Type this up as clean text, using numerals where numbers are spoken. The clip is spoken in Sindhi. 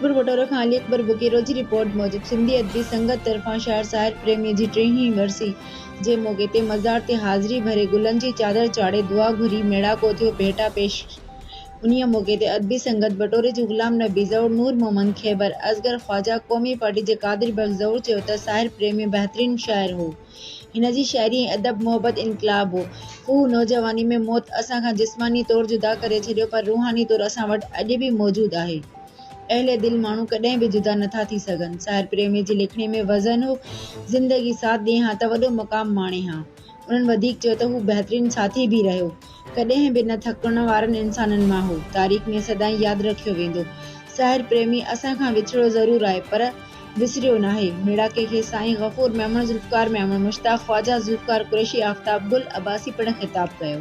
ميرپور بٺورو کان علي اڪبر بڪيرو جي رپورٽ موجب سنڌي ادبي سنگت طرفان شاعر ساحر پريمي جي ٽيهين ورسي جي موقعي تي مزار تي حاضري ڀري گلن جي چادر چاڙهي دعا گهري ميڙاڪو ٿيو ڀيٽا پيش انهيء موقعي تي ادبي سنگت بٽوري جي غلام نبي زئور، نور محمد خيبر، اصغر خواجه، قومي پارٽي جي قادر بخش زئور چيو ته ساحر پريمي بهترين شاعر هو. هن جي شاعري ۽ ادب محبت انقلاب هو. هو نوجواني ۾ موت اسان کان جسماني طور جدا ڪري ڇڏيو پر روحاني طور اسان وٽ اڄ به موجود آهي. اهل دل ماڻهو ڪڏهن به جدا نٿا ٿي سگهن. ساحر پريمي جي لکڻي ۾ وزن هو. زندگي ساٿ ڏئي ها ته وڏو مقام ماڻي ها. انهن وڌيڪ چيو ته هو بهترين ساٿي به رهيو. ڪڏهن به نه ٿڪڻ وارن انسانن مان هو. تاريخ ۾ سدائين ياد رکيو ويندو. ساحر پريمي اسان کان وڇڙيو ضرور آهي پر وسريو ناهي. ميڙاڪي کي سائين غفور ميمڻ، ذوالفقار ميمڻ، مشتاق خواجه، ذوالفقار قريشي، آفتاب گل عباسي پڻ خطاب ڪيو.